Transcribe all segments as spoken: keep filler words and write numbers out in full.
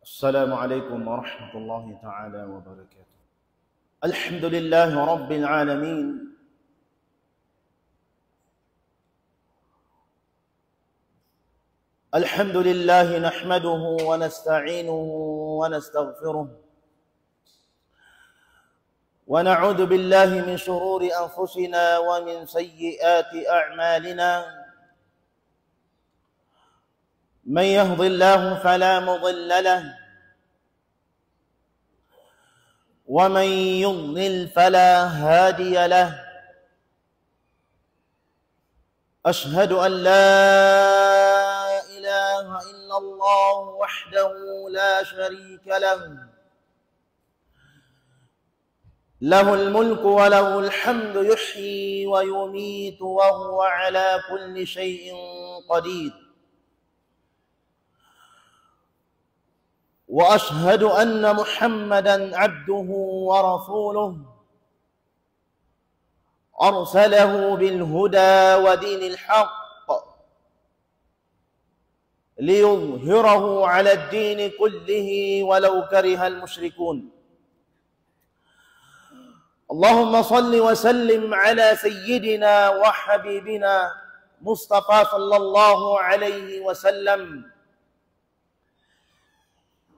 السلام عليكم ورحمة الله تعالى وبركاته. الحمد لله رب العالمين. الحمد لله نحمده ونستعينه ونستغفره، ونعوذ بالله من شرور أنفسنا ومن سيئات أعمالنا. من يهد الله فلا مضل له، ومن يضلل فلا هادي له. أشهد أن لا إله إلا الله وحده لا شريك له، له الملك وله الحمد يحيي ويميت وهو على كل شيء قدير. وأشهد أن محمدا عبده ورسوله، أرسله بالهدى ودين الحق ليظهره على الدين كله ولو كره المشركون. اللهم صل وسلم على سيدنا وحبيبنا مصطفى صلى الله عليه وسلم،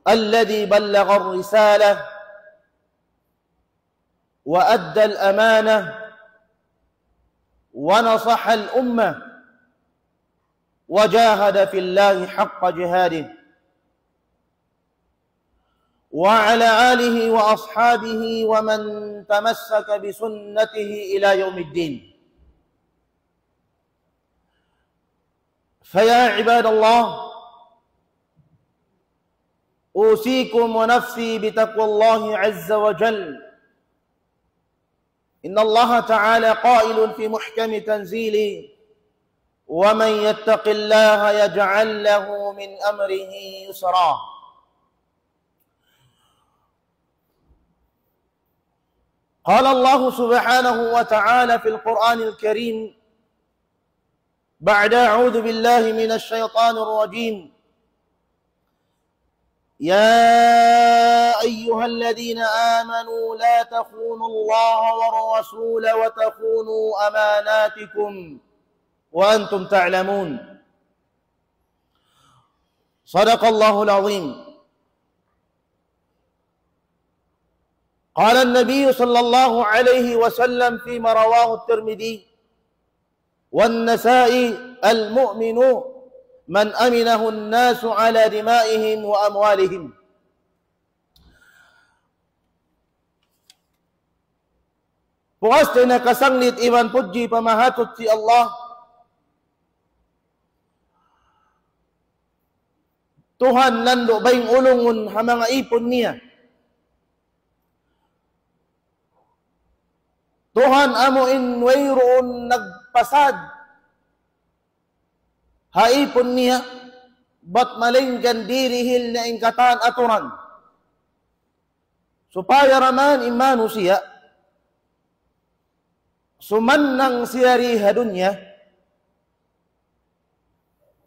الذي بلغ الرسالة وأدى الأمانة ونصح الأمة وجاهد في الله حق جهاده، وعلى آله وأصحابه ومن تمسك بسنته إلى يوم الدين. فيا عباد الله، أوصيكم ونفسي بتقوى الله عز وجل. إن الله تعالى قائل في محكم تنزيله: ومن يتق الله يجعل له من أمره يسرا. قال الله سبحانه وتعالى في القرآن الكريم بعد أعوذ بالله من الشيطان الرجيم: يا أيها الذين آمنوا لا تخونوا الله والرسول وتخونوا أماناتكم وأنتم تعلمون. صدق الله العظيم. قال النبي صلى الله عليه وسلم فيما رواه الترمذي والنسائي: المؤمن من أمنه الناس على دمائهم وأموالهم. Puas dayn ha kasanglit iban pudji pa Mahatutsi Allah, Tuhan landu' bayng ulungun ha manga īpun niya. Tuhan amu in wayruun nagpasad ha īpun niya, bat malaingkan dirihil niya in katan aturan. Supaya da man in manusiya' sumannang siya di ha dunya,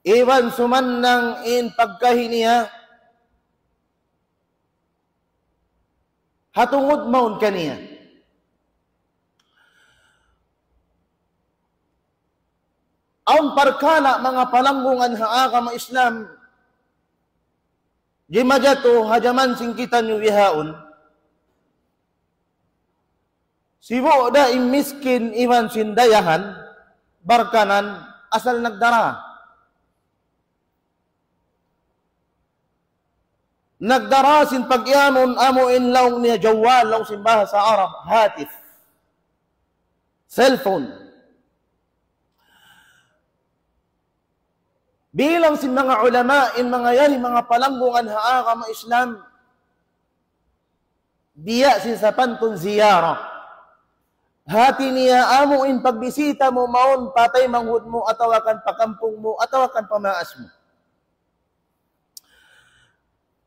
iban sumannang in pagkahi niya ha tungud mawn kaniya. Awn parkala' manga palanggungan ha agama Islam, jimajatu ha jaman sin kitaniyu bihaun. Sibu' da in miskin iban sin dayahan, barkanan, asal nagdara. Nagdara sin pag'iyanun amu in laung niya jawwal, laung sin bahasa Arab, hatif. Cellphone. Bilang sin manga ulama, in manga yari manga palanggungan ha agama Islam, biya' sin sapantun ziyara. Hati niya amu in pagbisita mu mawn pa taymanghud mu atawa kan pa kampung mu atawa kan pa maas mu.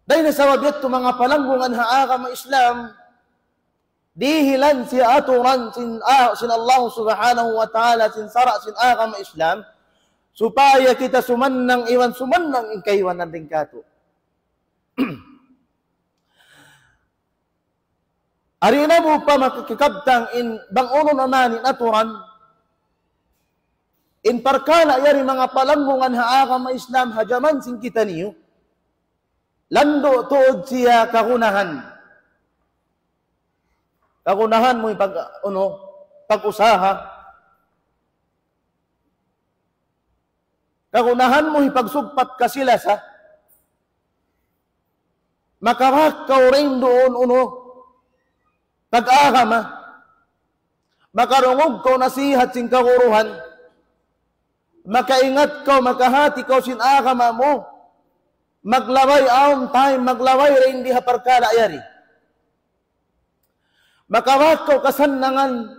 Dayn ha sabab yadtu manga palanggungan ha agama Islam, dihilan siya aturan sin, ah, sin Allah Subhanahu wa Ta'ala, sin sara' sin agama Islam, supaya kita sumannang iban sumannang in kaibanan dayn kātu'. Ari na mu pa makikabtang in bang unu na man in aturan, in parkala' yari manga palanggungan ha agama Islam ha jaman sin kitaniyu. Landu' tuud siya kagunahan. Kagunahan mu in pag, unu, pag-usaha. Kagunahan mu hipagsugpat kasi-lasa. Makabak kaw dayn duun unu, pag-agama. Makarungug kaw nasihat sin kaguruhan. Makaingat kaw, makahati kaw sin agama mu. Maglabay awn time, maglabay dayn di ha parkala' yari. Makabak kaw kasannangan,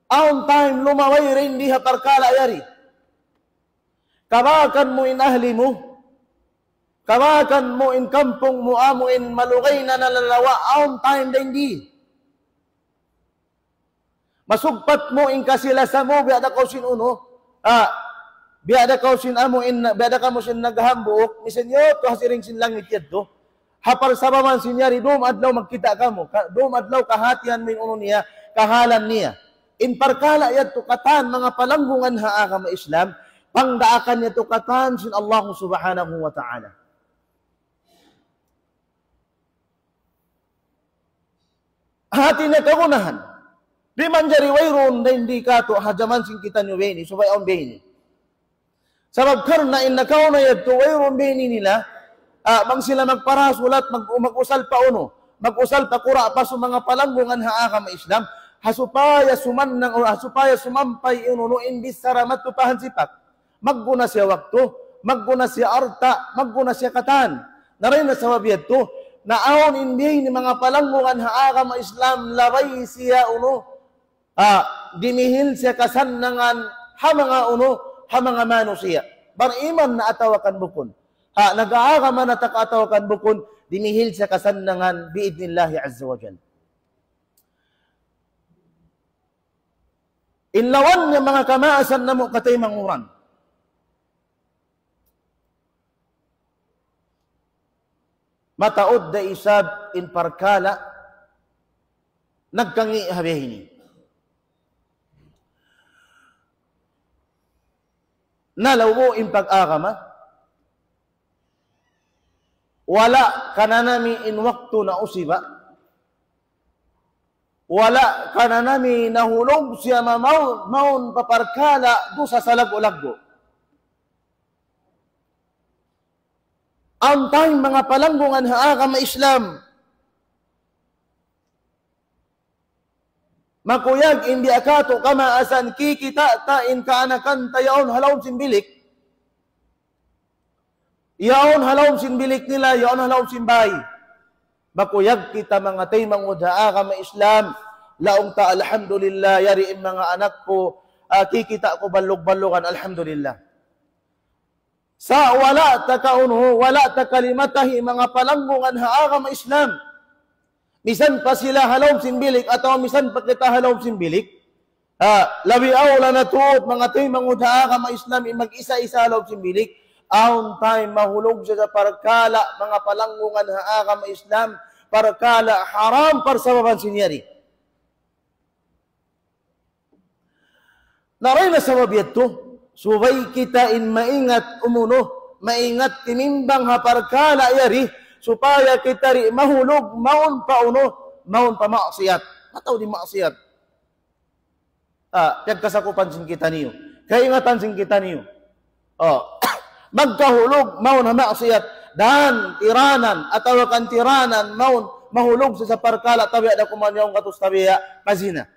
awn time lumabay dayn di ha parkala' yari. Kabakan mu in ahli mu, kabakan mu in kampung mu, amu in malugay na nalalawa', awn time dayn di. Masugpat mu in kasi-lasa mu, biya' da kaw sin unu, ah, biya' da kaw sin amu in, biya' da kamu sin naghambuuk, misan yadtu ha siring sin langit yadtu. Ha parsababan sin yari, dum adlaw magkita' kamu, ka-, dum adlaw kahatihan mu in unu niya, kahalan niya. In parkala' yadtu katan manga palanggungan ha agama Islam, pangdaakan yadtu katan sin Allah Subhanahu wa Ta'ala. Hati niya kagunahan. Di' manjari wayruun dayn di katu' ha jaman sin kitaniyu biya' ini, subay awn biya' ini. Sabab karna' in nakauna yadtu wayruun biya' ini nila, ah, bang sila magparasulat, mag-, mag-usal pa unu, mag-usal pa kura' pa sin manga palanggungan ha agama Islam, ha supaya sumannang, ha supaya sumampay unu, unu, in bichara madtu pa hansipak. Magguna siya waktu, magguna siya alta', magguna siya katan. Na dayn ha sabab yadtu, na awn in biya' ini manga palanggungan ha agama Islam, labay siya unu, ah, dimihil siya kasannangan ha manga unu, ha manga manusiya'. Bariman na atawa kan bukun. Ha, nag-aagama na ta ka atawa kan bukun, dimihil siya kasannangan bi'idhnillahi azza wa jal. In lawan niya manga kamaasan namu' kataymanghuran. Mataud da isab in parkala' nagkangi' ha biya' ini. Nalaw' in pag-agama, wala' kananami in waktu nausiba. Wala' kananami nahulug siya mamaw-, mawn pa parkala' dusa salaggu'-laggu'. Awn time manga palanggungan ha agama Islam. Makuyag in biya' katu' kamaasan kikita' ta in kaanakan ta yaun ha lawm sin bilik. Yaun ha lawm sin bilik nila, yaun ha lawm sin bay. Makuyag kita manga taymanghud ha agama Islam. Laung ta, "Alhamdulillah, yari in manga anak ku, ah, kikita' ku ballug-ballugan, alhamdulillah." Sa' wala' ta kaunu, wala' ta kalimatahi manga palanggungan ha agama Islam. Misan pa sila ha lawm sin bilik, atawa misan pa kita ha lawm sin bilik. Ha, labi awla na tuud, manga taymanghud ha agama Islam, in mag-isa-isa ha lawm sin bilik. Awn time mahulug siya sa parkala', manga palanggungan ha agama Islam, parkala' haram, parsababan sin yari. Na dayn ha sabab yadtu, subay kita in maingat umunu, maingat timimbang ha parkala' yari, supaya kita di' mahulug mawn pa unu, mawn pa maksiyat. Mataud in maksiyat. Ah, piyagkasakupan sin kitaniyu. Kaingatan sin kitaniyu. Oh, magkahulug mawn ha maksiyat, dan tiranan, atawa kan tiranan mawn, mahulug sa, sa parkala' tabiya' da kuman yaun katus tabiya' kazina.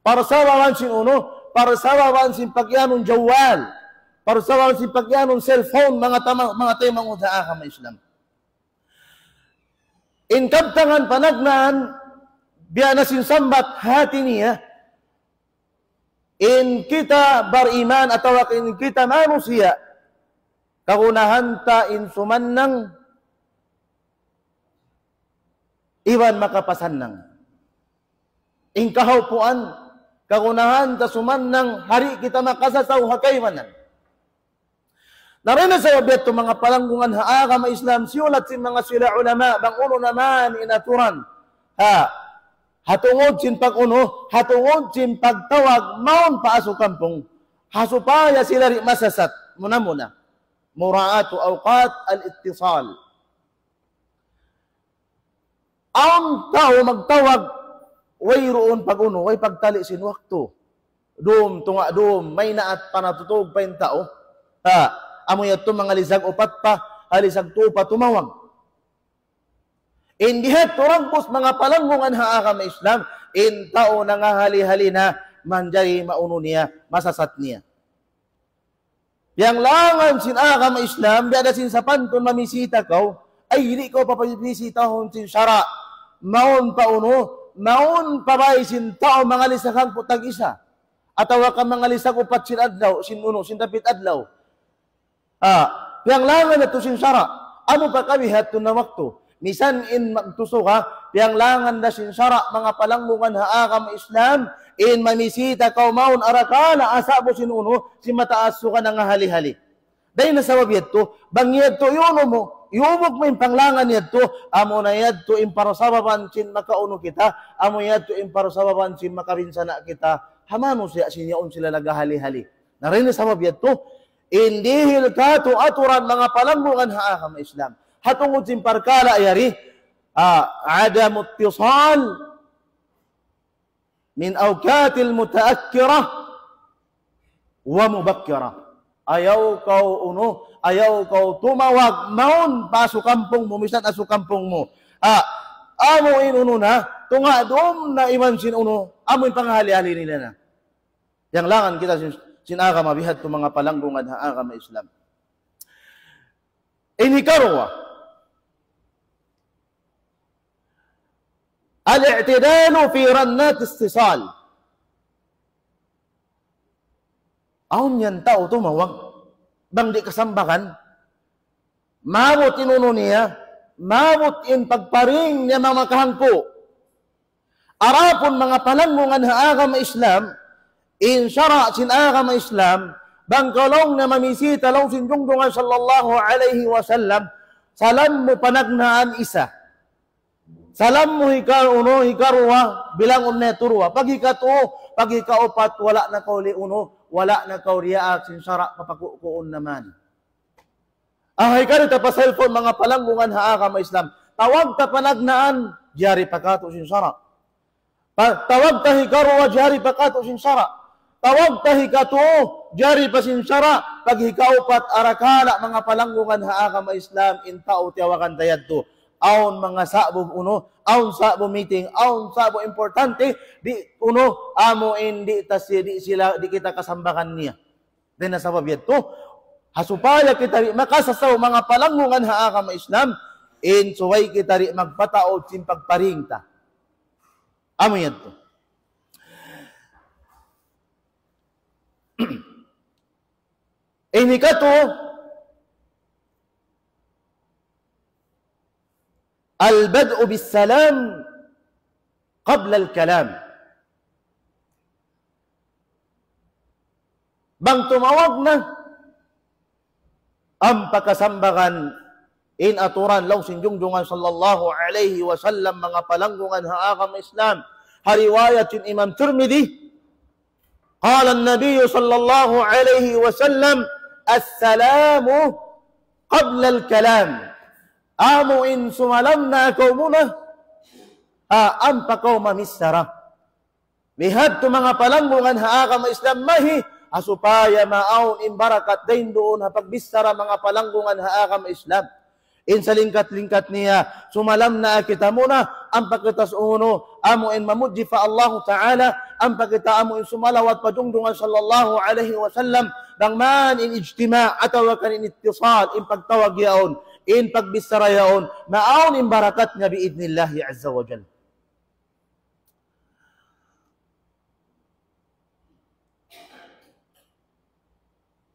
Parsababan sin unu, parsababan sin pagiyanun jawal, parsababan sin pagiyanun cellphone, manga tama-, manga taymanghud ha agama Islam. In kabtangan panagnaan, biya' na sin sambat hati niya, in kita bariman atawa in kita manusiya', kagunahan ta in sumannang iban makapasannang. In kahaupuan, kagunahan ta sumannang, hari kita makasasaw ha kaibanan. Na dayn ha sabab yadtu manga palanggungan ha agama Islam, siyulat sin manga sila ulama, bang unu na man in aturan. Ha, Ha tungud sin pag-unu, ha tungud sin pagtawag mawn pa asukampung. Ha supaya sila di' masasat. Muna-muna. مراعاة أوقات الاتصال. Awn tau magtawag, wayruun pag-unu, way pagtali' sin waktu. Dum, tunga' dum, maynaat pa natutug pa in tau. Ha, amu yadtu manga lisag upat pa, ha lisag tū pa tumawag. In di' yadtu ragbus manga palanggungan ha agama Islam, in tau nangahali-hali na manjari maunu niya, masasat niya. Piyanglangan sin agama Islam, biya' da sin sapantun mamisita kaw, ay, di' kaw papabisitahun sin sara', mawn pa unu, mawn pa bay sin tau manga lisag hangpu' tag-isa. Atawa ka manga lisag upat sin adlaw, sin unu, sin dapit adlaw. Ah, piyanglangan yadtu sin sara'. Amu pa kabihaytun na waktu. Misan in magtusu ka, piyanglangan da sin sara' manga palanggungan ha agama Islam, in mamisita kaw mawn arakala' asa'bu sin unu, sin mataas suga nangahali-hali. Dayn ha sabab yadtu, bang yadtu iyunu mu, iyubuk mu in panglangan yadtu, amu na yadtu in parsababan sin makaunu kita, amu yadtu in parsababan sin makabinsana' kita, ha manusiya' sin yaun sila nagahali-hali. Na dayn ha sabab yadtu, in dihil katu' aturan manga palanggungan ha agama Islam. Ha tungud sin parkala' yari, ah, عدم اتصال من أوقات متأخرة ومبكرة. Ayaw kaw unu, ayaw kaw tumawag mawn pa asukampung mu, misan asukampung mu. Ah, amu in unu na, tunga' dum na iban sin unu, amu in panghali-hali nila na. Piyanglangan kita sin, sin agama bihadtu manga palanggungan ha agama Islam. In hikaruwa, الاعتدال في رنات الاتصال. Awn yan tau tumawag, bang di' kasambagan, maabut in unu niya, maabut in pagparing niya manga kahangpu'. Adapun manga palanggungan ha agama Islam, in sara' sin agama Islam, bang kaw laung na mamisita laung sin Junjungan sallallahu alayhi wasallam, salam mu panagnaan isa. Salam mu hika-, unu, hikaruwa, bilangun na turuwa. Pag hikatū, pag hikaupat, wala' na kaw li unu, wala' na kaw diyaak sin sara' papakukuun naman. Ah, hikari ta pa cellphone, manga palanggungan ha agama Islam. Tawag ta panagnaan, jari pa katu' sin sara'. Pa-, tawag ta hikaruwa, jari pa katu' sin sara'. Tawag ta hikatū, jari pa sin sara'. Pag hikaupat, arakala' manga palanggungan ha agama Islam, in tau tiyawagan ta yadtu. Awn manga sa'bu unu, awn sa'bu meeting, awn sa'bu importante, di' unu, amu in di' ta si-, di' sila, di' kita kasambagan niya. Dayn ha sabab yadtu, ha supaya kita di' makasasaw manga palanggungan ha agama Islam, in subay kita di' magpataud sin pagparing ta. Amu yadtu. In hikatū, البدء بالسلام قبل الكلام. Bang tumawag na, ampa kasambagan in aturan laung sin Junjungan sallallahu alayhi wasallam, manga palanggungan ha agama Islam. Ha riwayat sin Imam Tirmidhi, قال النبي صلى الله عليه وسلم: السلام قبل الكلام. Amu in sumalam na kaw muna, ah, ampa kaw mamichara. Bihadtu manga palanggungan ha agama Islam, mahi, ha supaya maawn in barakat dayn duun ha pagbichara manga palanggungan ha agama Islam. In salingkat-lingkat niya, sumalam na kita muna, ampa kita suunu, amu in mamudji pa Allah Ta'ala, ampa kita amu in sumalawat pa Junjungan sallallahu alayhi wasallam, bang man in ijtima' atawa kan in ittisal, in pagtawag yaun, in pagbichara yaun, maawn in barakat niya bi'idhnillahi azza wa jal.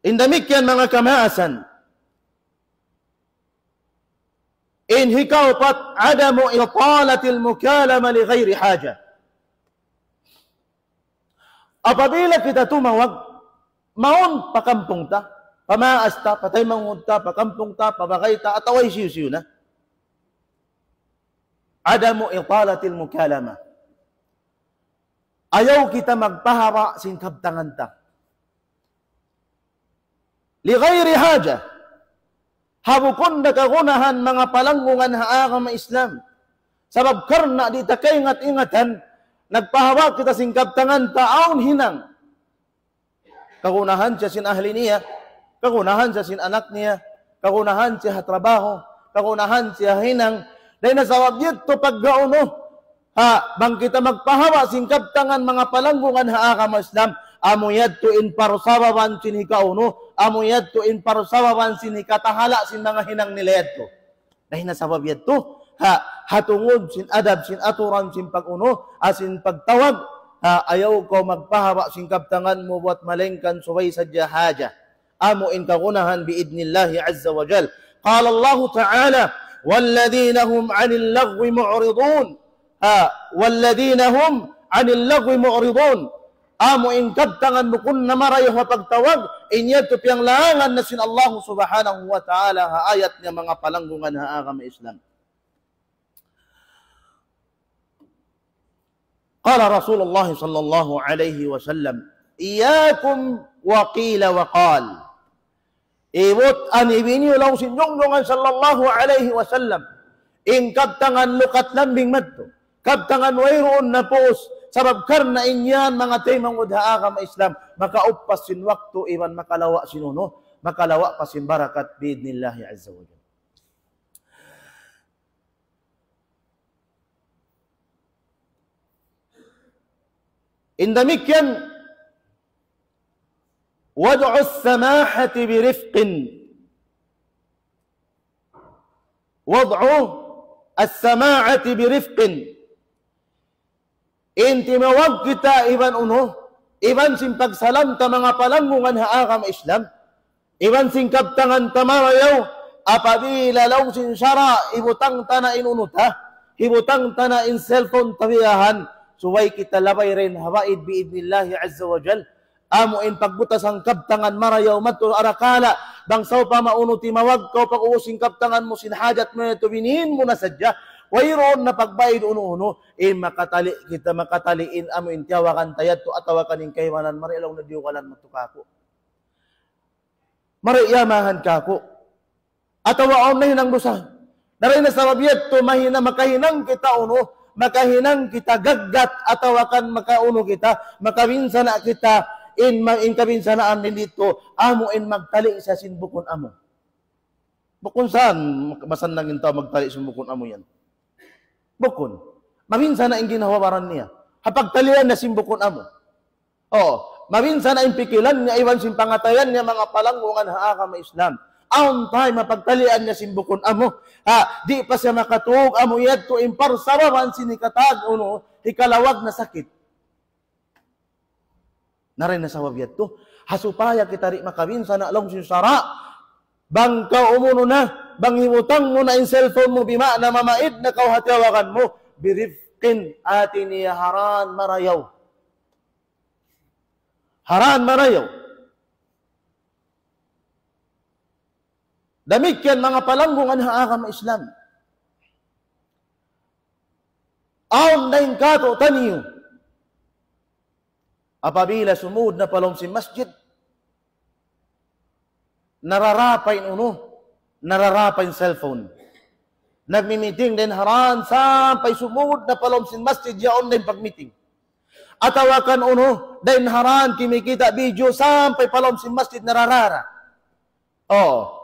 In damikkiyan manga kamaasan, in hikaupat, عدم إطالة المكالمة لغير حاجة. Apabila kita tumawag, mawn pa kampung ta, pa maas ta, pa taymanghud ta, pa kampung ta, pa bagay ta, atawa hisiyu-siyu na. عدم إطالة المكالمة. Ayaw kita magpahaba' sin kabtangan ta. لغير حاجة. Ha bukun da kagunahan manga palanggungan ha agama Islam. Sabab karna' di' ta kaingat-ingatan, nagpahaba' kita sin kabtangan ta awn hinang. Kagunahan siya sin ahli niya, kagunahan siya sin anak niya, kagunahan siya ha trabaho, kagunahan siya hinang. Dayn ha sabab yadtu pagga unu, ha, bang kita magpahaba' sin kabtangan manga palanggungan ha agama Islam, amu yadtu in parsababan sin hikaunu, amu yadtu in parsababan sin hikatahala' sin manga hinang nila yadtu. Dayn ha sabab yadtu, ha, ha tungud sin adab, sin aturan, sin pag-unu, ha, sin pagtawag, ha, ayaw kaw magpahaba' sin kabtangan mu buwat malaingkan subay sadja haja. Amu in kagunahan بإذن الله عز وجل. قال الله تعالى: والذين هم عن اللغو معرضون. Ha, والذين هم عن اللغو معرضون. Amu in kabtangan bukun na marayaw ha pagtawag, in yadtu piyanglangan na sin Allah Subhanahu wa Ta'ala ha ayat niya manga palanggungan ha agama Islam. قال رسول الله صلى الله عليه وسلم: إياكم وقيل وقال. Ibut ani bini laung sin Junjungan sallallahu alayhi wasallam. In kabtangan lukat lambing madtu. Kabtangan wayruun na puus. Sabab karna' in yan manga taymanghud ha agama Islam. Makauppas sin waktu iban makalawa' sin unu. Makalawa' pa sin barakat بإذن الله عز وجل. In damikkiyan, وضع السماحة برفق. وضع السماحة برفق. In timawag kita iban unu, iban sin pagsalam ta manga palanggungan ha agama Islam, iban sin kabtangan ta marayaw, apabila laung sin sara', hibutang ta na in unu ta, hibutang ta na in cellphone ta biyahan, subay kita labay dayn ha baid بإذن الله عز وجل. Amu in pagbutas sin kabtangan marayaw madtu arakala', bang sawpama unu timawag kaw pag-ubus sin kabtangan mu sin hajat mu yadtu binihin mu na sadja, wayruun na pagbaid unu-unu, in makatali' kita, makatali' in amu in tiyawagan ta yadtu atawa kan in kaibanan, mari laung niya diyugalan madtu kāku'. Mari yamahan kāku'. Atawa awn nahinang dusa. Na dayn ha sabab yadtu mahina-, makahinang kita unu, makahinang kita gaggat atawa kan makaunu kita, makabinsana' kita in ma-, in kabinsanaan dayn didtu, amu in magtali' siya sin bukun amu. Bukun sa masannang in tau magtali' sin bukun amu yan. Bukun. Mabinsana' in ginhawa-baran niya. Ha pagtalian niya sin bukun amu. O, mabinsana' in pikilan niya, iban sin pangatayan niya, manga palanggungan ha agama Islam. Awn time ha pagtalian niya sin bukun amu. Ha, di' pa siya makatug, amu yadtu in parsababan sin hikatag unu, hikalawag na sakit. Na dayn ha sabab yadtu, ha supaya kita di' makabinsana' laung sin sara', bang kaw umunu na, bang hibutang mu na in cellphone mu, bima'na mamaid na kaw ha tiyawagan mu, birifqin, hati niya ha rān marayaw. Ha rān marayaw. Damikkiyan manga palanggungan ha agama Islam. Awn dayn kātu'niyu. Apabila sumūd na pa lawm sin masjid, nararā pa in unu, nararā pa in cellphone. Nagmi-meeting dayn ha rān sampay sumūd na pa lawm sin masjid yaun dayn pag-meeting. Atawa kan unu, dayn ha rān kimikita' video sampay pa lawm sin masjid nararā. O.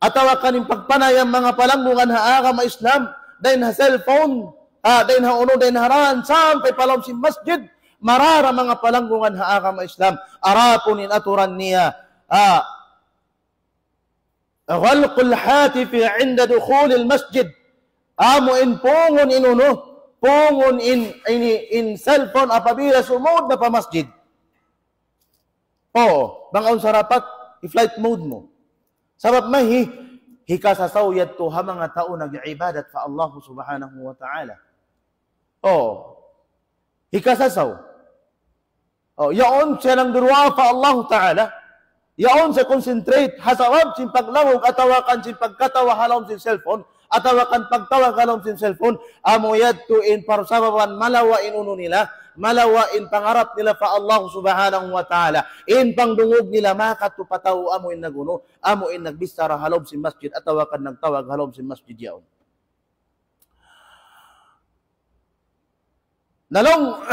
Atawa kan in pagpanayam manga palanggungan ha agama Islam, dayn ha cellphone, ha, dayn ha unu, dayn ha rān, sampay pa lawm sin masjid, mararā manga palanggungan ha agama Islam. Adapun in aturan niya, ha, غلق الهاتف عند دخول المسجد. Amu in pungun in unu, pungun in, in, in cellphone apabila sumūd na pa masjid. O, bang awn sarapat, i-flight mode mu. Sabab mahi, hikasasaw yadtu ha manga tau nag-ibadat pa Allah Subhanahu wa Ta'ala. O, hikasasaw. O, yaun siya nagduwaa pa Allah Ta'ala. Yaun siya concentrate, ha sabab sin paglangug atawa kan sin pagkatawa ha lawm sin cellphone, atawa kan pagtawag ha lawm sin cellphone, amu yadtu in parsababan malawa' in unu nila, Malawa' in pangarap nila pa Allah Subhanahu wa Ta'ala. In pangdungug nila makatu pa tau amu in nag-unu, amu in nagbichara ha lawm sin masjid atawa kan nagtawag ha lawm sin masjid yaun. Na laung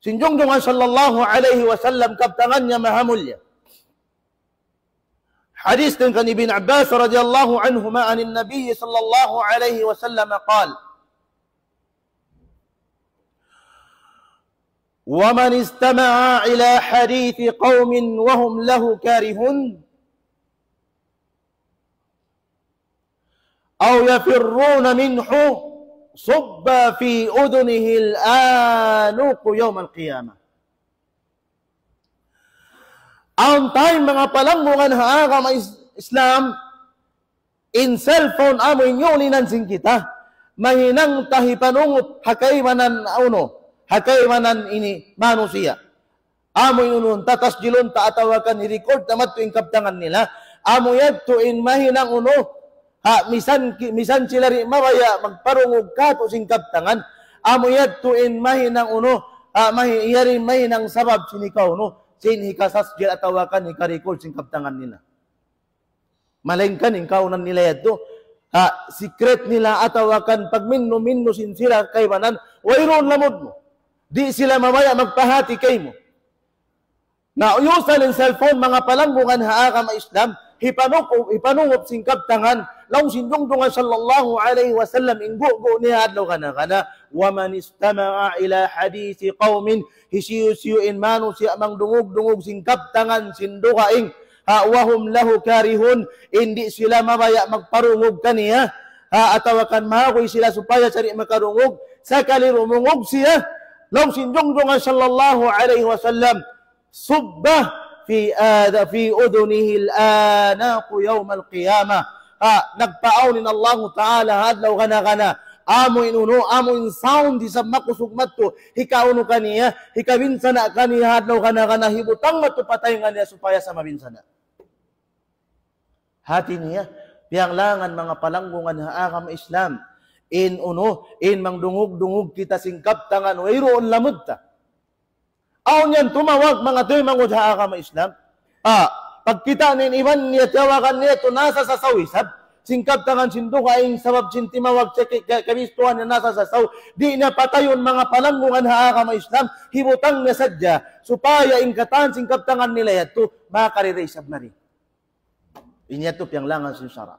sin Junjungan sallallahu alayhi wasallam, kabtangan niya mahamulya. Hadith dayn kan Ibn Abbas radiyallahu anhuma anin Nabi sallallahu alayhi wasallam qal, ومن استمع إلى حديث قوم وهم له كارهون أو يفرون منه صب في أذنه الآنوق يوم القيامة. Awn time, manga palanggungan ha agama Is-, Islam, in cellphone amu in yulinan sin kita, mahinang ta hipanungup ha kaibanan unu, ha kaibanan ini manusiya'. Amu in unu, tatasjilun ta atawa kan i-record ta madtu in kabtangan nila. Amu yadtu in mahinang unu, ha, misan ki-, misan sila di' mabaya' magparungug katu' sin kabtangan. Amu yadtu in mahinang unu, ha, mahi-, yari mahinang sabab sin hikaunu, sin hikasasjil atawa kan hika-record sin kabtangan nila. Malaingkan in kaunan nila yadtu, ha, secret nila atawa kan pagminnu-minnu sin sila kaibanan, wayruun lamud mu. Di' sila mabaya' magpahati kaymu. Na, iyusal in cellphone, manga palanggungan ha agama Islam, hipanuku-, hipanungup sin kabtangan, laung sin Junjungan sallallahu alayhi wasallam, in gugu niya adlaw kana-kana, ومن استمع إلى حديث قوم, hisiyu-siyu in manusiya' mangdungug-dungug sin kabtangan sin dugaing, ha, وهم له كارهون, in di' sila mabaya' magparungug kaniya, ha, atawa kan mahaguy sila supaya sa' di' makarungug, sakali rumungug siya, laung sin Junjungan sallallahu alayhi wasallam, صب في آذ-، في أذنه الآناق يوم القيامة. Ha, nagpaawn in Allahu Ta'ala ha adlaw kana-kana. Amu in unu, amu in sound isab makusug madtu. Hikaunu kaniya, hikabinsana' kaniya ha adlaw kana-kana. Hibutang madtu pa taynga niya supaya sa' mabinsana'. Hati niya, piyanglangan manga palanggungan ha agama Islam. In unu, in mangdungug-dungug kita sin kabtangan, wayruun lamud ta. Awn yan tumawag manga taymanghud ha agama Islam. Ah, pagkita' niya in iban niya, tiyawagan niya yadtu nasa sasaw isab. Sin kabtangan sin dugaing sabab sin timawag siya ki-, ka-, kabistuhan niya nasa sasaw. Di' niya patayun manga palanggungan ha agama Islam. Hibutang niya sadja. Supaya in katan sin kabtangan nila yadtu, makariri isab mari. In yadtu piyanglangan sin sara'.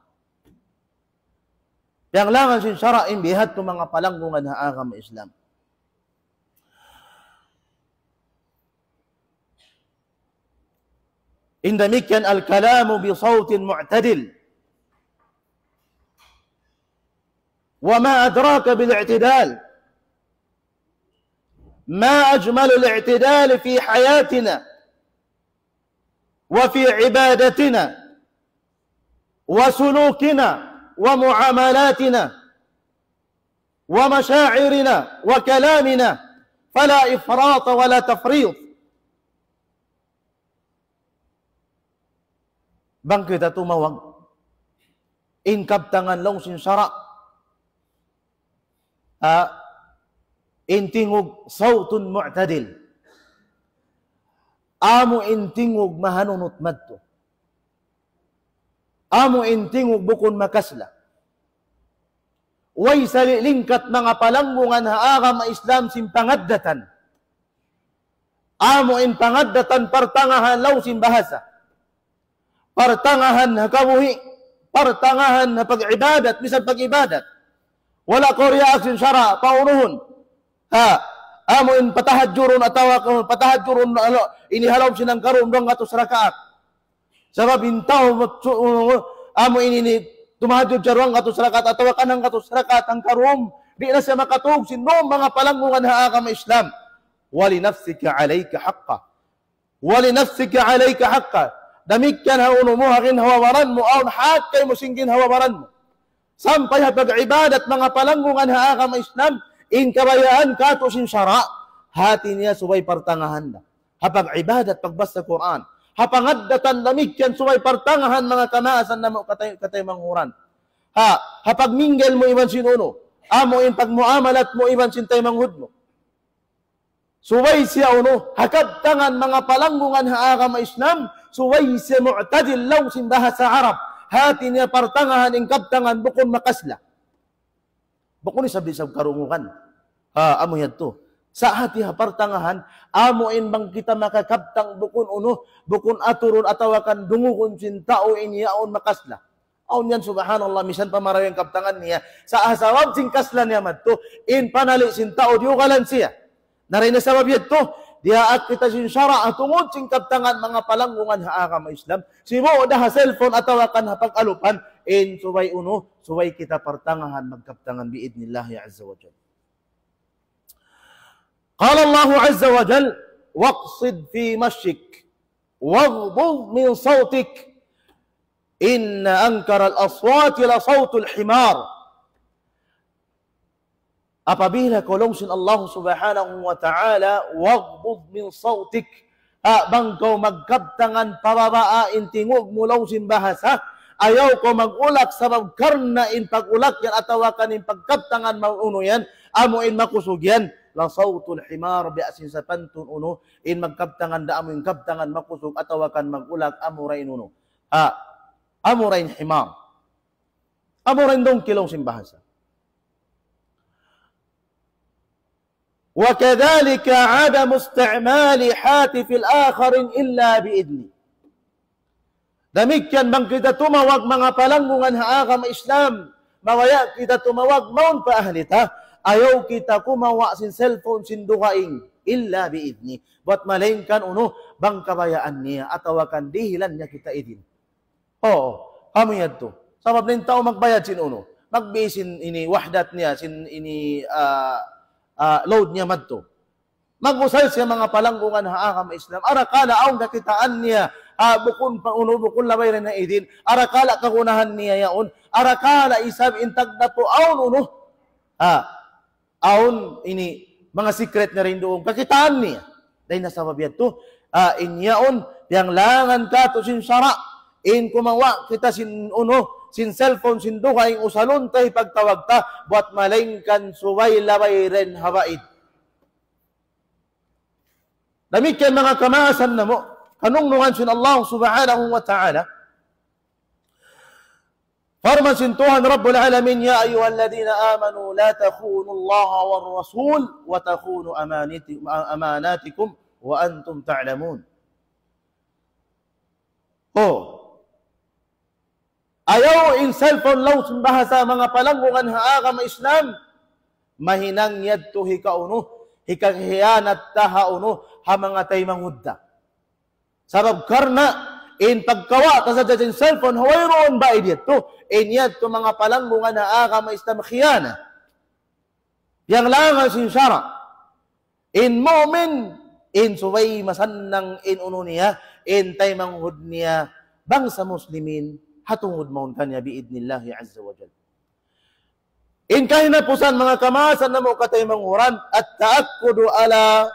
Piyanglangan sin sara' in bihadtu manga palanggungan ha agama Islam. In damikkiyan الكلام بصوت معتدل. وما أدراك بالاعتدال. ما أجمل الاعتدال في حياتنا وفي عبادتنا وسلوكنا ومعاملاتنا ومشاعرنا وكلامنا، فلا إفراط ولا تفريط. Bang kita tumawag, in kabtangan laung sin sara', ah, in tingug صوت معتدل. Amu in tingug mahanunut madtu. Amu in tingug bukun makasla. Way salilingkat manga palanggungan ha agama Islam sin pangaddatan. Amu in pangaddatan partangahan laung sin bahasa. Partangahan ha kabuhi', partangahan ha pag-ibadat, misan pag-ibadat. Wala' kaw diyaak sin sara', paunuhun. Ha, amu in patahajjurun atawa ka-, patahajjurun, alo, ini ha lawm sin hangka rum duwanggatus rakaat. Sabab in tau mat-, su-, amu ini ini, tumahajjud siya duwanggatus rakaat atawa kan hanggatus rakaat hangka rum. Di' na siya makatug sin rum manga palanggungan ha agama Islam. ولنفسك عليك حقا. ولنفسك عليك حقا. Damikkiyan ha unu mu, ha ginhawa-baran mu, awn hak kaymu sin ginhawa-baran mu. Sampay ha pag-ibadat manga palanggungan ha agama Islam, in kabayaan katu' sin sara', hati niya subay partangahan da. Ha pag-ibadat, pagbasa Qur'an. Ha pangaddatan damikkiyan subay partangahan manga kamaasan namu' katay-, kataymanghud. Ha, ha pagminggil mu iban sin unu, amu in pagmuamalat mu iban sin taymanghud mu. Subay siya unu, ha kabtangan manga palanggungan ha agama Islam, subay siya mu'tadil laung sin bahasa Arab. Hati niya partangahan in kabtangan bukun makasla. Bukun isab-isab karungugan. Ha, amu yadtu. Sa' hati ha partangahan, amu in bang kita makakabtang bukun unu, bukun aturun atawa kan dungugun sin tau in yaun makasla. Awn yan, subhanallah, misan pa marayaw in kabtangan niya. Sa' ha sabab sin kasla niya madtu, in panali' sin tau diyugalan siya. Na dayn ha sabab yadtu, diyaak kita sin sara' tungud sin kabtangan manga palanggungan ha agama Islam. Sibu' da ha cellphone atawa kan ha pag-alupan, in subay unu, subay kita partangahan magkabtangan bi'idhnillahi azza wa jal. قال الله عز وجل: واقصد في مشيك واغضض من صوتك إن أنكر الأصوات لصوت الحمار. Apabila kaw laung sin Allah subhanahu wa ta'ala, واغضض من صوتك, ha, bang kaw magkabtangan pababaa in tingug mu laung sin bahasa, ayaw kaw mag-ulak sabab karna' in pag-ulak yan atawa kan in pagkabtangan maunu yan, amu in makusug yan, لصوت الحمار, biya' sin sapantun unu, in magkabtangan da amu in kabtangan makusug atawa kan mag-ulak amu ra in unu. Ha, amu ra in himar. Amu ra in dungki laung sin bahasa. وكذلك عدم استعمال هاتف الآخرين إلا بإذنه. Damikkiyan bang kita tumawag manga palanggungan ha agama Islam, mabaya' kita tumawag mawn pa ahli ta, ayaw kita kumawa' sin cellphone sin dugaing, إلا بإذنه. Buwat malaingkan unu, bang kabayaan niya, atawa kan dihilan niya kita idin. Oo, amu yadtu. Sabab na in tau magbayad sin unu, magbi sin ini wahdat niya, sin ini, ah, ah, load niya madtu. Mag-usal siya manga palanggungan ha agama Islam. Arakala' awn kakitaan niya, ah, bukun pa unu, bukun labay dayn ha idin. Arakala' kagunahan niya yaun. Arakala' isab in tagdapu' awn unu. Ah, awn ini manga secret niya dayn duun. Kakitaan niya. Dayn ha sabab yadtu, ah, in yaun, piyanglangan katu' sin sara'. In kumawa' kita sin unu, sin cellphone, sin dugaing usalun ta hipagtawag ta, buwat malaingkan subay labay dayn ha baid. Damikkiyan manga kamaasan namu', kanungnungan sin Allah subhanahu wa ta'ala. Parman sin Tuhan Rabbul Alamin, يا أيها الذين آمنوا لا تخونوا الله والرسول وتخونوا أمانات-، أماناتكم وأنتم تعلمون. Oh. Ayaw in cellphone laung sin bahasa manga palanggungan ha agama Islam. Mahinang yadtu hikaunu, hikakhiyanat ta ha unu, ha manga taymanghud ta. Sabab karna' in pagkawa' ta sadja sin cellphone, ha wayruun baid yadtu. In yadtu manga palanggungan ha agama Islam khiyana. Piyanglangan sin sara'. In mu'min, in subay masannang in unu niya, in taymanghud niya, bangsa muslimin, ha tungud mawn kaniya bi'idhnillahi azza wa jal. In kahinapusan manga kamaasan namu' kataymanghuran, التأكد على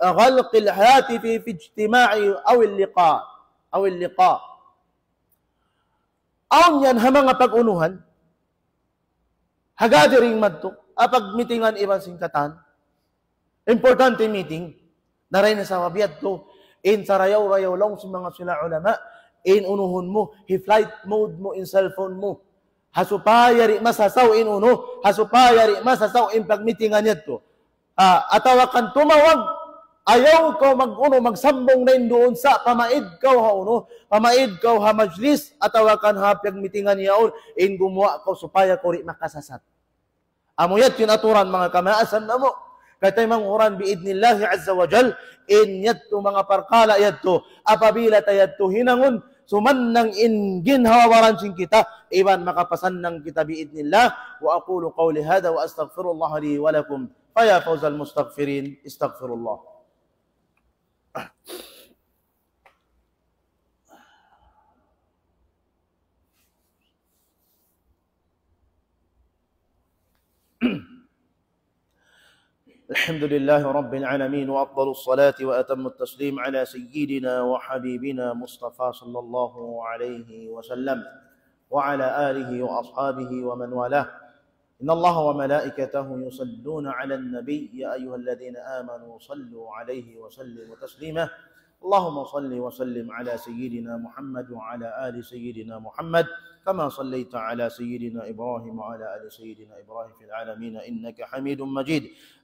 غلق الهاتف في اجتماع أو اللقاء، أو اللقاء. Awn yan ha manga pag-unuhan, ha gathering madtu, ha pagmitingan iban sin katan. Importante meeting. Na dayn ha sabab yadtu, in sarayaw-rayaw laung sin manga sila ulama, in unuhun mu, hi-flight mode mu in cellphone mu. Ha supaya di' masasaw in unu, ha supaya di' masasaw in pagmitingan yadtu. Ah, atawa kan tumawag, ayaw kaw mag-unu, magsambung dayn duun sa' pamaid kaw ha unu, pamaid kaw ha majlis, atawa kan ha pagmitingan yaun, in gumuwa' kaw supaya kaw di' makasasat. Amu yadtu in aturan manga kamaasan namu'. Kataymanghuran bi'idhnillahi azza wa jal, in yadtu manga parkala' yadtu, apabila ta yadtu hinangun, sumannang in ginhawa-baran sin kita, iban makapasannang kita bi'idhnillah. وأقول قولي هذا وأستغفر الله لي ولكم. فيا فوز المستغفرين، استغفروا الله. الحمد لله رب العالمين، وأفضل الصلاة وأتم التسليم على سيدنا وحبيبنا مصطفى صلى الله عليه وسلم، وعلى آله وأصحابه ومن والاه. إن الله وملائكته يصلون على النبي، يا أيها الذين آمنوا صلوا عليه وسلموا تسليما. اللهم صل وسلم على سيدنا محمد وعلى آل سيدنا محمد، كما صليت على سيدنا إبراهيم وعلى آل سيدنا إبراهيم في العالمين إنك حميد مجيد.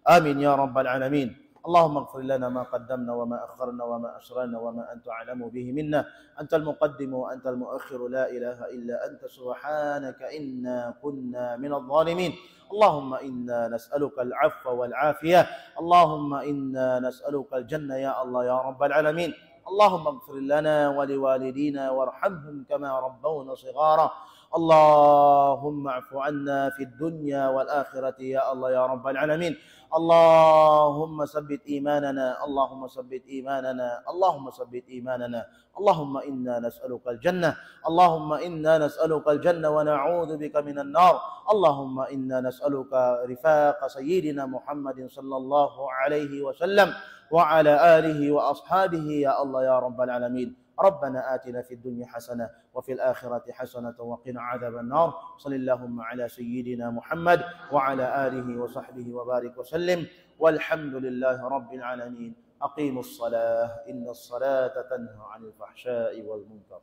آمين يا رب العالمين. اللهم اغفر لنا ما قدمنا وما أخرنا وما أسررنا وما أنت أعلم به منا. أنت المقدم وأنت المؤخر، لا إله إلا أنت، سبحانك إنا كنا من الظالمين. اللهم إنا نسألك العفو والعافية. اللهم إنا نسألك الجنة يا الله يا رب العالمين. اللهم اغفر لنا ولوالدينا وارحمهم كما ربونا صغارا. اللهم اعف عنا في الدنيا والآخرة يا الله يا رب العالمين. اللهم ثبت إيماننا، اللهم ثبت إيماننا، اللهم ثبت إيماننا. اللهم إنا نسألك الجنة، اللهم إنا نسألك الجنة ونعوذ بك من النار. اللهم إنا نسألك رفاق سيدنا محمد صلى الله عليه وسلم وعلى آله وأصحابه يا الله يا رب العالمين. ربنا آتنا في الدنيا حسنة وفي الآخرة حسنة وقنا عذاب النار. صل اللهم على سيدنا محمد وعلى آله وصحبه وبارك وسلم. والحمد لله رب العالمين. أقيموا الصلاة إن الصلاة تنهى عن الفحشاء والمنكر.